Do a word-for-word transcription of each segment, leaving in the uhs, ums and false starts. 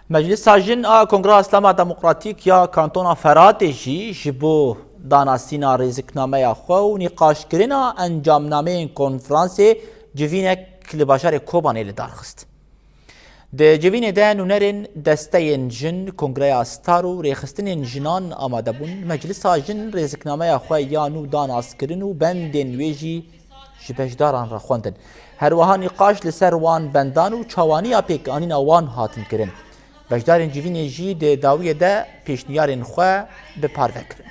Meclisa Jin a Kongra Îslama Demokratîk ya Kantona Feratê jî ji bo danasîna rêziknameya xwe û nîqaşkirina encamnameyên konferansê civînek li bajarê Kobanê li dar xist. Di civînê de nûnerên desteyên jin, Kongreya Star û rêxistinên jinan amade bûn. Meclisa Jin rêziknameya xwe ya nû danas kirin û bendên wê jî ji beşdaran re xwendin. Her wiha nîqaş li ser wan bendan û çawaniya pêkanîna wan hatin kirin. Beşdarên civînê jî di dawiyê de pêşniyarên xwe bi parve kirin.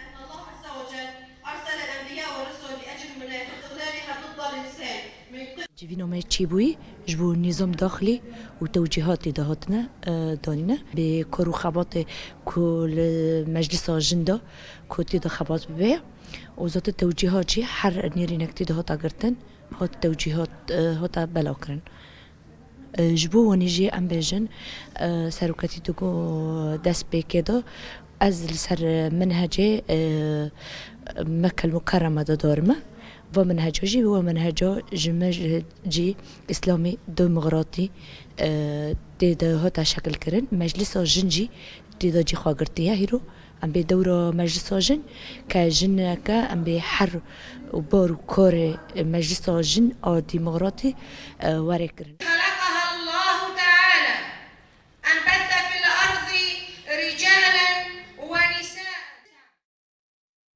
Civîna me çêbûyî ji bo nîzam daxilî û tewcîhatê de hatine, e, danîne. Bi kar û xebatê ku li Meclisa Jin de ku tê de xebat bibe. Û zaten tewcîhat jî her nêrînek tê de hate girtin, hat tewcîhat, e, hate belakirin. E, ji bo wanî jî em bêjin, e, seroketî digo destpêkê de ez li ser minhecê, e, Mekkel Mukerreme de darime. Va minheca jî, wa minheca ji me jî, jî Îslamî demokratî, e, tê de hate şekilkirin. Meclisa Jin jî tê de cî xwe girtiye hîro. Em bê dewra Meclisa Jin, ke jineke em bê her bar û karê Meclisa Jin a demokratî, e, were kirin.